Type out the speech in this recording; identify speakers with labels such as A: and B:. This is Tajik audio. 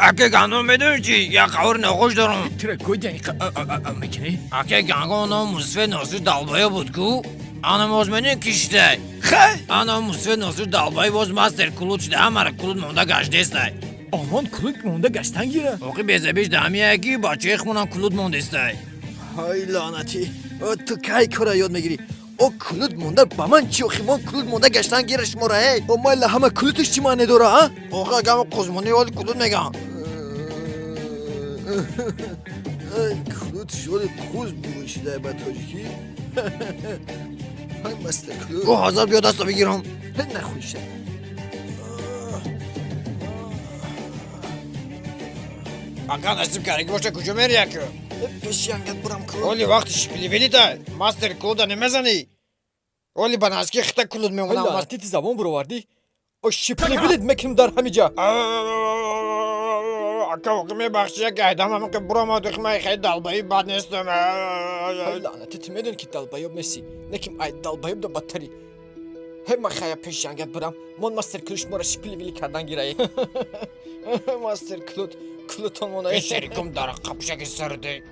A: Аке гандон, медони чи? Як хабари нохуш дорам.
B: Тура гойдани мекунӣ?
A: Аке, гангон ном мусфе Носир Далбаё буд ку. Ана боз медони, ки шидай?
B: Хай.
A: Ана мусфе Носир Далбаё боз мастер кулут шуда, ҳамара кулут монда гаштестай.
B: Омон кулут монда гаштан гира.
A: Оқи безабиш дамия ки бачаи хунам кулут мондестай.
C: Ҳай, лаънатӣ, ту кай кора ёд мегирӣ? О, кулут монда ба ман чи? Охи, мон кулут монда гаштан гира шумора. Эй, о, майла, ҳама кулуташ чӣ маъне дора, а?
A: Охи, агам қузмони оли кулут меган.
C: Кулут шоли қуз бушидай ба тоҷикӣ. Ҳай, мастер кулут.
A: О, ҳазар биё, даста бигирам.
C: Нахуйша.
A: Ака, насиб караги боша, куҷо мери, ака?
C: Пеши ангат бурам кулут.
A: Оли вақти шипиливелита мастер кулута намезанӣ. Оли ба наски хита кулут мемонам.
B: Лаънатӣ, ти забон буровардӣ. О, шиплевилит мекунем дар ҳамиҷа.
A: Ака, оқи, мебахши, як айдам ҳамака буромад, хмай хай далбаи бад нестам.
B: Лаънатӣ, ту медони, ки долбоёб нестӣ, неким ай долбоёб да бадтарӣ. Ҳе, ма хая пеши ангат бурам, мон мастер кулут шуморо шипиливили кардан гираи. Мастер кулут кулутон мона.
A: Шерикум дар қапшаки сарде.